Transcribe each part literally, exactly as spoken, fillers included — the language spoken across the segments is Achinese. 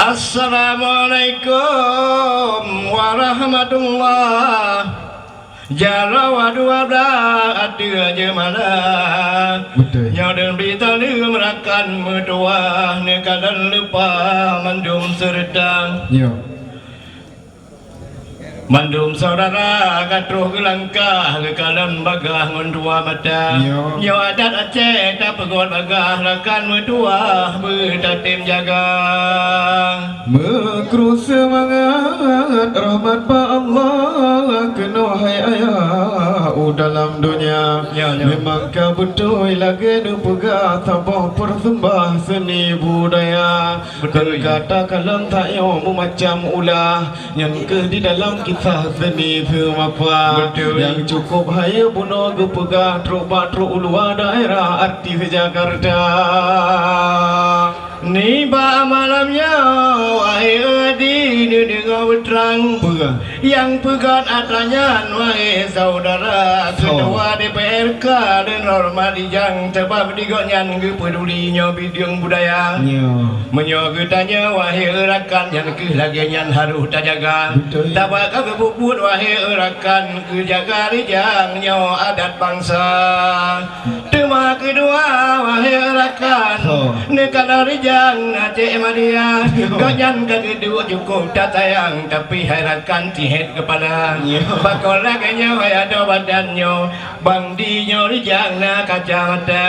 Assalamualaikum warahmatullah. Jaroe dua blah ateueh jeumala. Beutôi. Nyoe deuh bri taleum rakan meutuwah, neukalon leupah mandum seureuta. Nyoe. Mandum syedara ka troh geulangkah geukalon bagaih ngon dua mata. Nyoe. Nyoe adat Aceh tapeugot bagaih rakan meutuwah beutatem jaga. Meukru seumangat rahmat bak Allah keunoe hai ayah u dalam donya. Nyoe, nyoe. Memang ka beutôi lagée neupeugah saboh peurseumbah seuni budaya. Beutôi. Kon ka takalon tanyoe meumacam ulah. Nyan keuh di dalam kisah seuni seumapa. Beutôi. Nyang cukôp hayeue bunoe geupeugah trok bak trok u luwa daerah artis Jakarta. Nibak malam nyoe, wahé Adi, neudeungoe beutrang. Peue? Nyang peugét atra nyan, wahé syedara, Soe? Keutua D P R K dan horeumat rijang, sabab di gobnyan geupeuduli nyoe bideueng budaya. Nyoe. Meunyoe geutanyoe, wahé rakan, nyan keuh lagée nyan harôh tajaga. Beutôi. Sabab ka geupeubeuet, wahé rakan, geujaga rijang nyoe adat bansa. Teuma keudua, wahé rakan, Soe? Neukalon rijang Aceh Madya. Nyoe. Gobnyan ka geuduek cukôp tasayang, tapi hai rakan, cihét keupala. Nyoe. Pakon lagée nyoe, hai adoe badan nyoe, Bang di nyoe rijang na kacamata.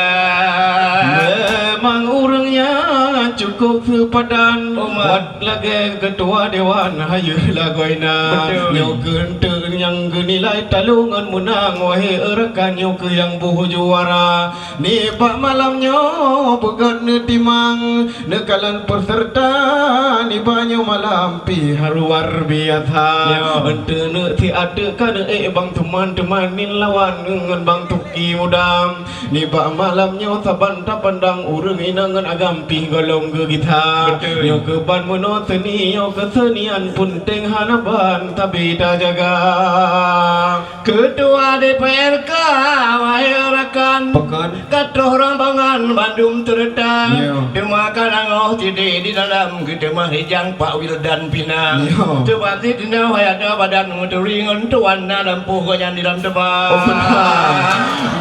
Memang ureuëng nyan cukôp seupadan. Uma. Buet lagée keutua dewan hayeue lagoina. Beutôi. Nyoe keuh enteuk nyang geunilai talo ngon meunang, wahé rakan, nyoe keuh nyang boh juara. Nibak malam nyoe beugét neutimang. Neukalon peuseureuta nibak nyoe malam pih luar biasa. Ya. Eunteuk neusiat teuk ka neuék Bang Tuman, Tuman nin lawan ngon Bang Tuki Muda. Nibak malam nyoe saban tapandang ureuëng inong ngon agam pih gohlom geugisa. Beutôi. Nyoe keuh ban meunoe seuni, nyoe keuh seunian peunteng hana ban tabi tajaga. Keutua D P R K, wahé rakan. Pakon? Ka troh rombongan bandum seureuta. Nyoe. Teuma ka na ngoh sideh di dalam geuteumah rijang Pak Wildan pih na. Nyoe. Teuma sideh hai adoe badan meuturi ngon tuan na lampôh gobnyan di lam teuma. Oh, beuna.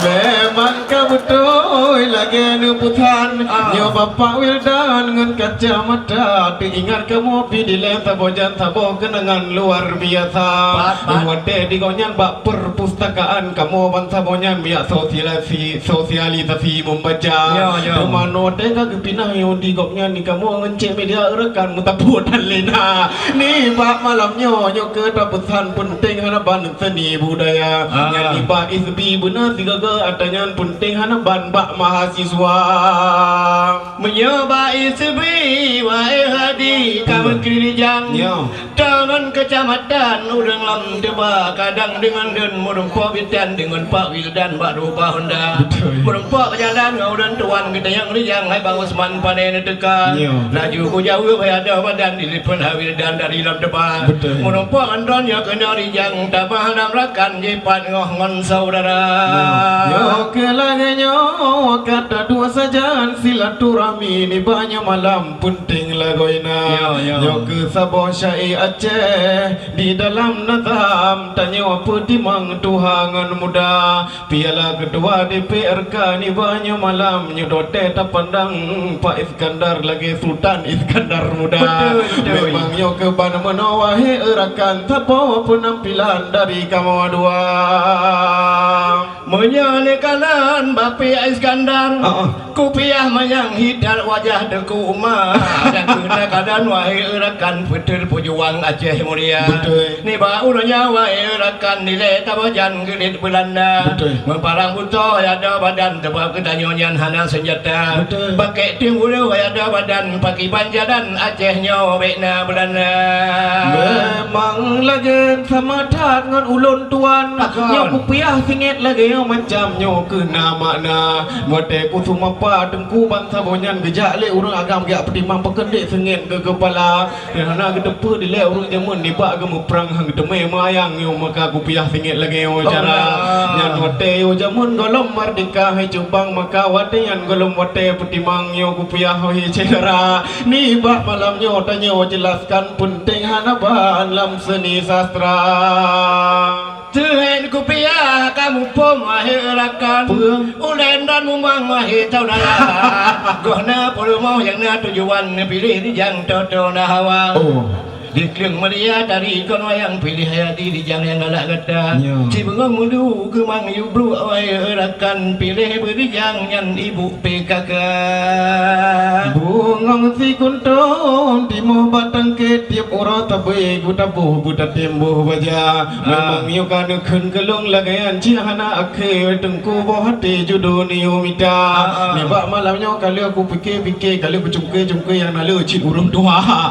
Memang ka beutôi lagée neupeusan. Ah. Nyoe Bapak Wildan ngon kacamata, teuingat kamoe pih dilée saboh jan saboh keunangan luar biasa. Pat, pat. Watée di gobnyan bak perpustakaan kamoe bansaboh nyan biak sosialisasi, sosialisasi membaca. Ya, ya. Teuma watée ka geupinah nyoe di gobnyan di kamoe ngon cék media rakan meutabôh tan lé na. Nibak malam nyoe, nyoe keuh tapeusan peunteng hana ban seuni budaya. Ah. Nyan nibak S B beuna sigoe-goe atra nyan peunteng hana ban bak mahasiswa. Meunyoe bak S B, wahé Hadi, ka meukeureuja. Ya. Tangon keucamatan ureuëng lam teuba, kadang deungon lôn meurumpok bidan deungon Pak Wildan bak rupa honda. Beutôi. Meurumpok jalan ngon ureuëng tuan geutanyong rijang hai Bang Usman pane neuteuka. Nyoe. Laju kujaweueb hai adoe badan, dilepon hai Wildan dari lam teuba. Beutôi. Meurumpok ngon droeneuh keunoe rijang, tamah lam rakan jipat ngoh ngon syedara. Nyoe keuh lagée nyoe ka taduek sajan silaturahmi nibak nyoe malam peunteng lagoina. Ya, ya. Nyoe keuh saboh syaé Aceh di dalam nazam tanyoe peutimang tuha ngon muda. Piala keutua D P R K nibak nyoe malam nyoe watée tapandang Pak Iskandar lagée Sultan Iskandar Muda. Beutôi, beutôi. Memang nyoe keuh ban meunoe wahé rakan, saboh peunampilan dari kamoe dua. Meunyoe neukalon Bapak Iskandar, ah, ah, kupiah manyang hidat wajah Teungku Umar, dan keuneuk kalon wahé rakan peuteul peujuang Aceh Mulia. Beutôi. Nibak ureuëng nyan wahé rakan dilée saboh jan geuliet Beulanda. Beutôi. Meuparang beutoe hai adoe badan, sabab geutanyoe nyan hana seunjata. Beutôi. Pakék teuh bulu hai adoe badan, pakiban jalan Aceh nyoe bék na Beulanda. Memang lagée sama that ngon ulôn tuan. Pakon? Nyoe kupiah singet lagée Macam nyoe keuh na makna, watée kusumapa teungku ban saboh nyan geujak lé ureuëng agam geujak peutimang peukeudék seungét keu keupala. Dan hana geuteupeue dilée ureuëng jameun nibak geumuprang han geuteumé meuayang nyoe maka kupiah seungét lagée nyoe cara. Nyan watée nyoe jameun gohlom merdeka hai cubang maka watée nyan gohlom watée peutimang nyoe kupiah hai syedara. Nibak malam nyoe tanyoe jelaskan peunteng hana ban lam seuni sastra. Teuhén kupiah ka muphom wahé rakan. Ulèe dan mumang wahé saudara. Goh na peurumoh nyang na tujuan neupiléh rijang toto na hawa. Di kleueng meuria tari kon wayang piléh aya di rijang nyang galak gata. Ci beungong meulu keumang yub bruek wahé rakan piléh beurijang nyan ibu P K K. Bungong sikuntom timoh batang ketiep uroe tabe gutaboh butatem boh baja. Memang nyoe ka neukheun keulong lagée nyan cit hana akhé teungku boh até judo niyuek mita. Nibak malam nyoe ka lheueh kupike-pike ka lheueh kucungke-cungke nyang na le cit ureuëng tuha.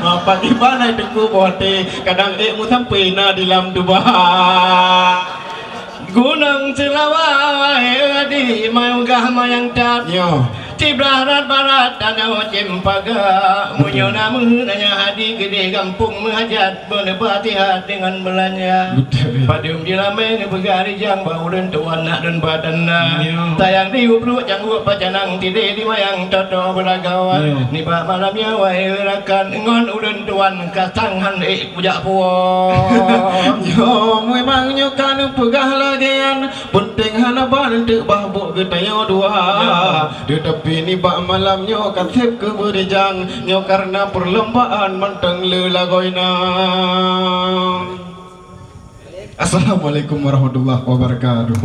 Apa kiban hai teungku boh até kadang ék meusampe na di lam tuba. Gunong Seulawa wahé di mayang gah mayang tat. Nyoe. Di barat-barat tanyoe cempaka. Meunyoe na meuheuét nanya hadi keudeh gampông meuhajat beuneuba tihat deungon beulanja. Padum jilamé neupeugah rijang bak ulôn tuan nak lôn batana. Sayang di ubruek cangguek pacanang tidé di mayang toto beulagawan. Nibak malam nyoe wahé rakan ngon ulôn tuan kasang han ék kujak puwoe. Nyoe memang nyoe ka neupeugah lagée nyan, peunteng hana ban teuk bah buet geutanyoe dua. Teutapi nibak malam nyoe ka seb keu beurijang, nyoe kareuna peulombaan mantong le lagoina. Assalamualaikum warahmatullahi wabarakatuh.